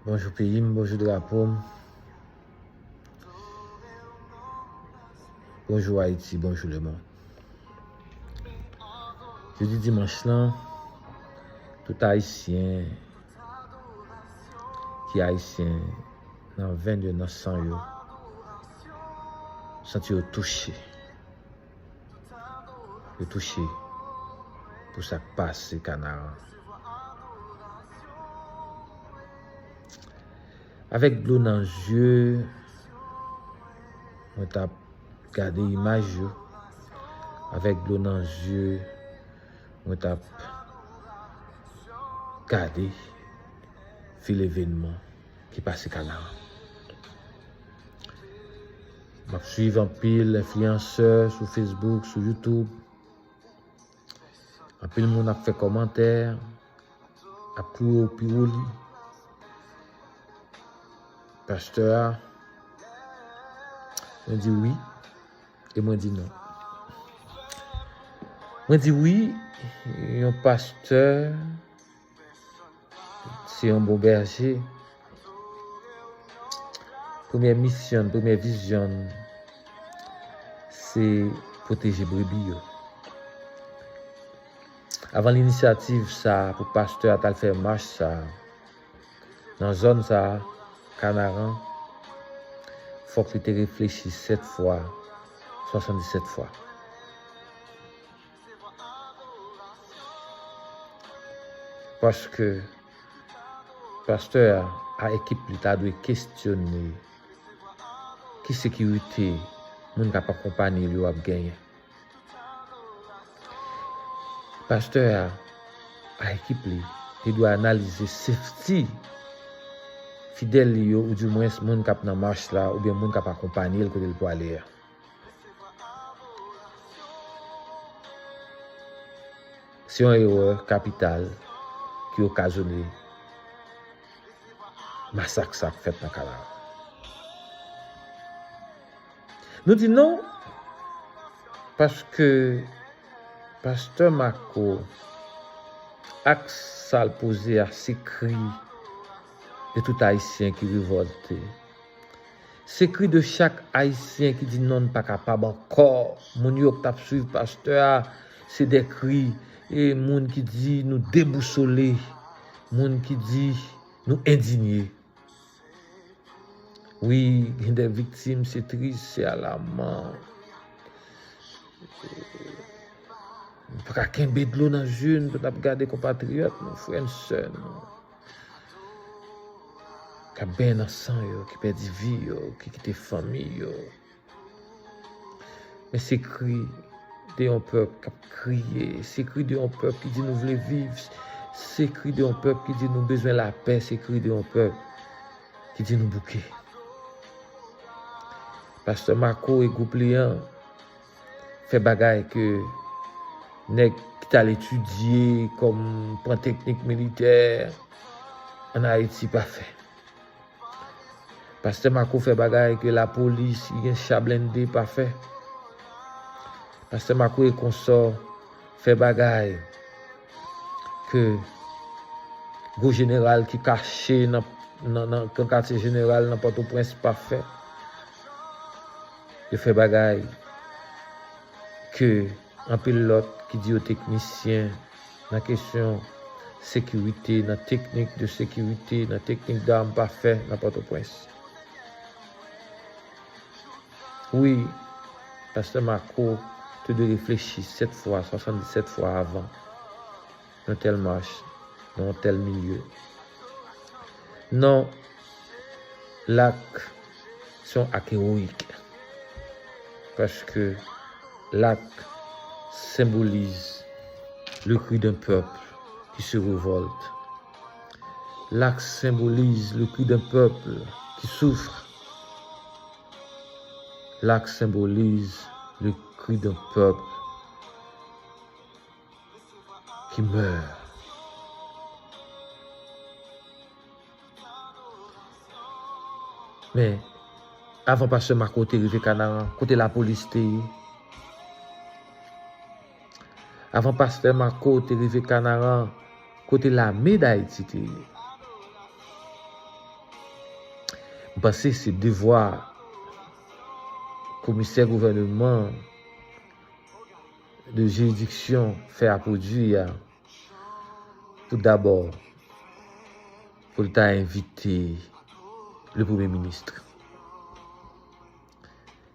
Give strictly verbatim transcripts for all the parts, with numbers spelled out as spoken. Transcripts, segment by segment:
Bonjou peyi m, bonjou drapo m. Bonjou Ayiti, bonjou lemonn. Jodi dimanch lan, tout Ayisyen ki Ayisyen nan venn yo, nan san yo, santi yo touche. Yo touche pou sa k pase Kanaran. Avèk dlo nan zye, mwen t ap gade imaj yo. Avèk dlo nan zye, mwen t ap gade fil evènman ki pase Kanaran. M ap swiv anpil enfliyansè sou Facebook, sou YouTube. Anpil moun ap fè kòmantè, ap klouwe w pi wo li. Pastè a, mwen di wi, e mwen di non. Mwen di wi, yon pastè se yon bon bèje. Premyè misyon, premyè vizyon, se pwoteje brebi yo. Avan linisyativ sa a, pou pastè a t al fè mach sa a, nan zòn sa a, Kanaran, fòk li te reflechi sèt fwa, swasanndisèt fwa. Paske pastè a, a ekip li ta dwe kestyone ki sekirite moun k ap akonpanye l yo ap genyen. Pastè a, a ekip li, li dwe analize safety fidèl li yo, oudimwens moun k ap nan mach la, oubyen moun k ap akonpanye l kote l pwale a. Se yon erè kapital ki okazyone masak sa k fèt nan Kanaran. Nou di non, paske pastè Marco, ak sa l poze a, se kri de tout Ayisyen ki revòlte. Se kri de chak Ayisyen ki di non, n pa kapab ankò. Moun yo k t ap swiv pastè a, se de kri, e moun ki di nou debousole, moun ki di nou endinye. Wi, gen de viktim, se tris, se alaman. Nou pa ka kenbe dlo nan je n pou n ap gade konpatriyòt nou, frè n, sè nou, k ap benyen nan san yo, ki pèdi vi yo, ki kite fanmi yo. Men se kri de yon pèp k ap kriye, se kri de yon pèp ki di nou vle viv, se kri de yon pèp ki di nou bezwen lapè, se kri de yon pèp ki di nou bouke. Pastè Marco e gwoup li an fè bagay ke nèg ki t al etidye kòm pran teknik militè ann Ayiti pa fè. Pastè Marco fè bagay ke lapolis ki gen cha blende pa fè. Pastè Marco e konsò fè bagay ke gwo jeneral ki kache nan, nan, nan, nan katye jeneral nan Pòtoprens pa fè. Yo fè bagay ke anpil lòt ki di yo teknisyen nan kesyon sekirite, nan teknik de sekirite, nan teknik dam pa fè nan Pòtoprens. Wi, pastè Marco te dwe reflechi sèt fwa, swasanndisèt fwa avan yon tèl mach, nan yon tèl milye. Non, lak se yon ak ewoyik. Paske lak senbolize le cri d'un peuple qui se révolte. Lak senbolize le cri d'un peuple qui souffre. Lak senbolize le cri d'un peuple qui meurt. Men, avan pastè Marco te rive Kanaran, kote lapolis te ye? Avan pastè Marco te rive Kanaran, kote lame Dayiti te ye? M panse se devwa komisè gouvènman de jiridiksyon fè a pwodui a, pou dabò, pou l ta envite le premye minis.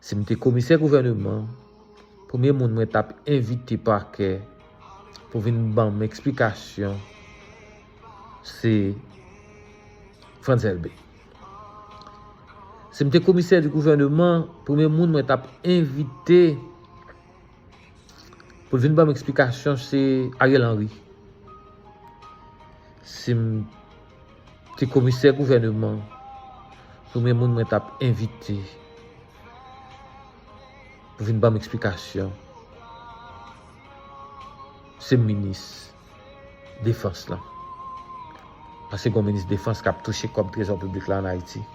Si m te komisè gouvènman, premye moun mwen t ap envite pakè pou vin ban m eksplikasyon, se Frantz Elbé. Si m te komisè di gouvènman, premye moun mwen t ap envite pou l vin ban m eksplikasyon, se Ariel Henry. Si m te komisè gouvènman, premye moun mwen t ap envite pou vin ban m eksplikasyon, se minis defans lan. Paske gen yon minis defans k ap touche kòb trezò piblik la ann Ayiti.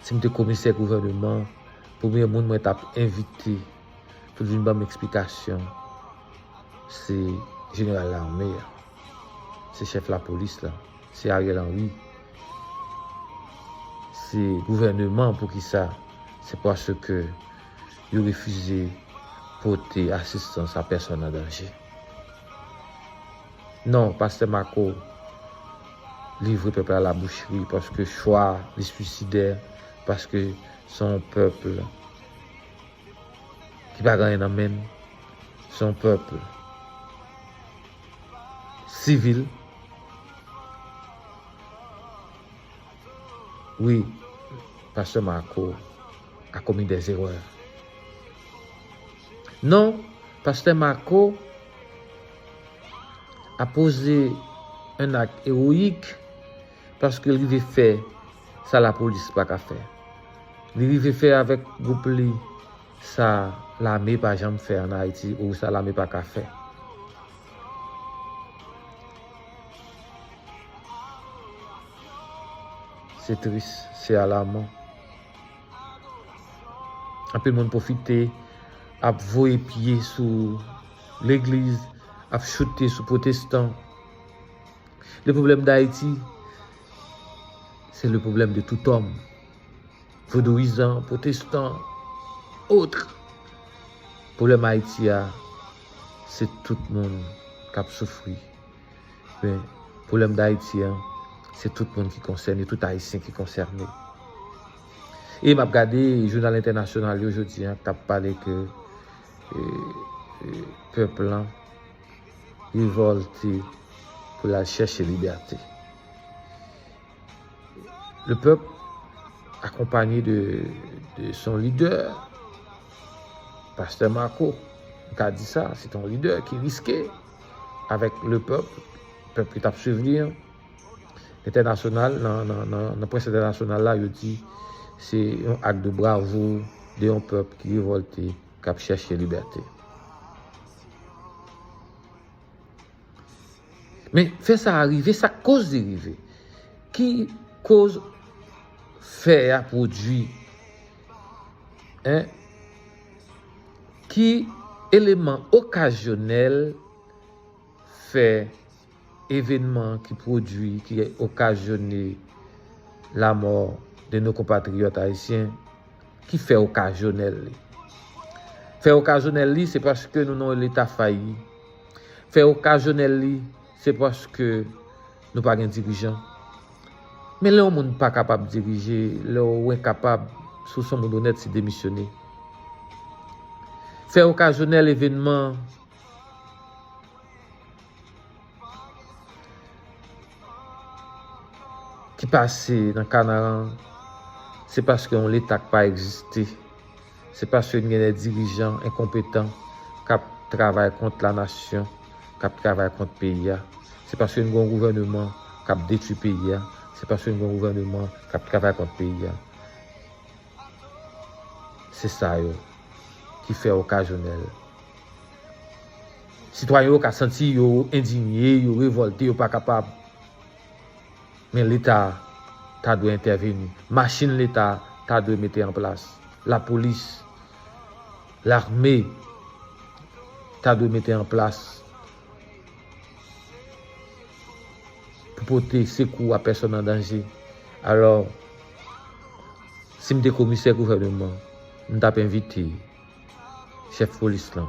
Si m te komisè gouvènman, premye moun mwen t ap envite pou l vin ban m eksplikasyon, se jeneral lame a, se chèf lapolis la, se Ariel Henry, se gouvènman. Poukisa? Se paske yo refize pote asistans a pèsòn an danje. Non, pastè Marco livre pèp la labouchri paske chwa li swisidè, paske se yon pèp ki pa gen anyen nan men l, se yon pèp sivil. Wi, pastè Marco a commis des erreurs. Non, pastè Marco a poze un acte héroïque paske l rive fè sa lapolis pa ka fè. Li rive fè avèk gwoup li sa lame pa janm fè ann Ayiti ou sa lame pa ka fè. Se tris, se alaman. Anpil moun pwofite ap voye pye sou legliz, ap choute sou pwotestan. Le problème d'Haïti, c'est le problème de tout homme. Vodouyizan, pwotestan, otre. Pwoblèm Ayiti a, se tout moun k ap soufri. Men, pwoblèm Dayiti a, se tout moun ki konsène, tout Ayisyen ki konsène. E m ap gade jounal entènasyonal yo jodi a k ap pale ke, e, e, pèp lan revòlte pou l al chèche libète. Le peuple, accompagné de, de son leader, pastè Marco, m ka di sa, se te yon lidè ki riske avèk le peuple, pèp ki t ap swiv li an. Entènasyonal, nan, nan, nan, nan près entènasyonal la, yo di se yon ak de bravo de yon pèp ki revòlte, k ap chèche libète. Men fè sa a rive, sa k koz li rive? Ki koz fè a pwodui? Hein? Ki eleman okazyonèl fè evènman ki pwodui, ki okazyone lamò de nos compatriotes haïtiens, ki fè okazyonèl li? Fè okazyonèl li, se paske nou nan yon leta fayi. Fè okazyonèl li, se paske nou pa gen dirijan. Men lè yon moun pa kapab dirije, lè w enkapab, si w se yon moun onèt, se demisyone. Fè okazyonèl evènman ki pase nan Kanaran, se paske yon leta k pa egziste. Se paske n gen de dirijan enkonpetan k ap travay kont lanasyon, k ap travay kont peyi a. Se paske n gen yon gouvèneman k ap detwi peyi a. Se paske n gen yon gouvèneman k ap travay kont peyi a. Se sa yo ki fè okazyonèl. Sitwayen yo ka santi yo endinye, yo revòlte, yo pa kapab. Men Leta ta dwe entèveni. Machin Leta ta dwe mete an plas. Lapolis, lame ta dwe mete an plas pou pote sekou a pèsòn an danje. Alò, Si m te komisè gouvènman, m t ap envite chèf polis lan,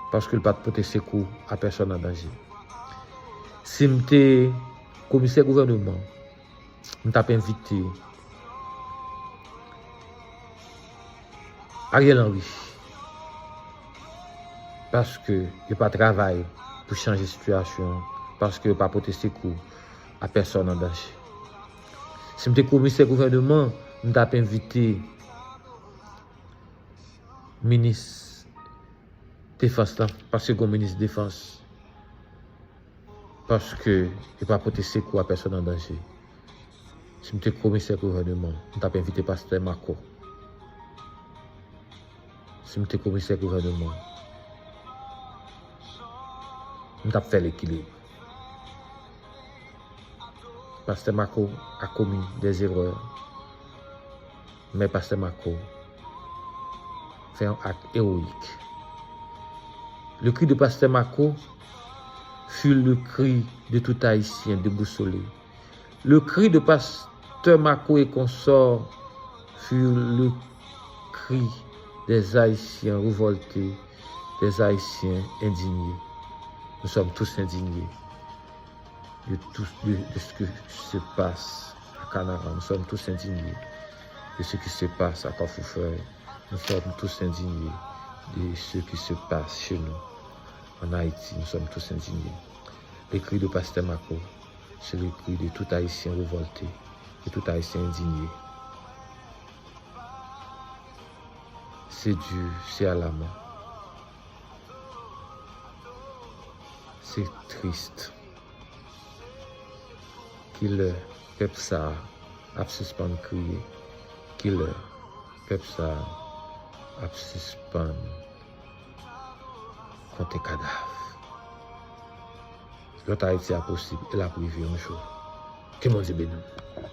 paske l pa t pote sekou a pèsòn an danje. Si m te komisè gouvènman, m t ap envite Ariel Henry, paske yo pa travay pou chanje sitiyasyon an, paske yo pa pote sekou a pèsòn an danje. Si m te komisè gouvènman, m t ap envite minis defans lan, paske gon minis defans, paske yo pa pote sekou a pèsòn an danje. Si m te komisè gouvènman, m t ap envite pastè Marco. Si m te komisè gouvènman, m t ap fè lekilib. Pastè Marco a commis des erreurs, mais pastè Marco fait un acte héroïque. Le cri de pastè Marco fut le cri de tout Haïtien déboussolé. Le cri de pastè Marco et consorts fut le cri des Haïtiens révoltés, des Haïtiens indignés. Nous sommes tous indignés de tout, de, de ce qui se passe à Canaran. Nous sommes tous indignés de ce qui se passe à Carrefour Feuille. Nous sommes tous indignés de ce qui se passe chez nous, en Haïti. Nous sommes tous indignés. Le cri de pastè Marco, c'est le cri de tout Haïtien révolté, de tout Haïtien indigné. C'est dur, c'est alarmant. C'est triste. Kilè pèp sa a ap sispann kriye? Kilè pèp sa a ap sispann konte kadav? Lòt Ayiti a posib, e l ap rive yon jou. Ke Bondye beni w.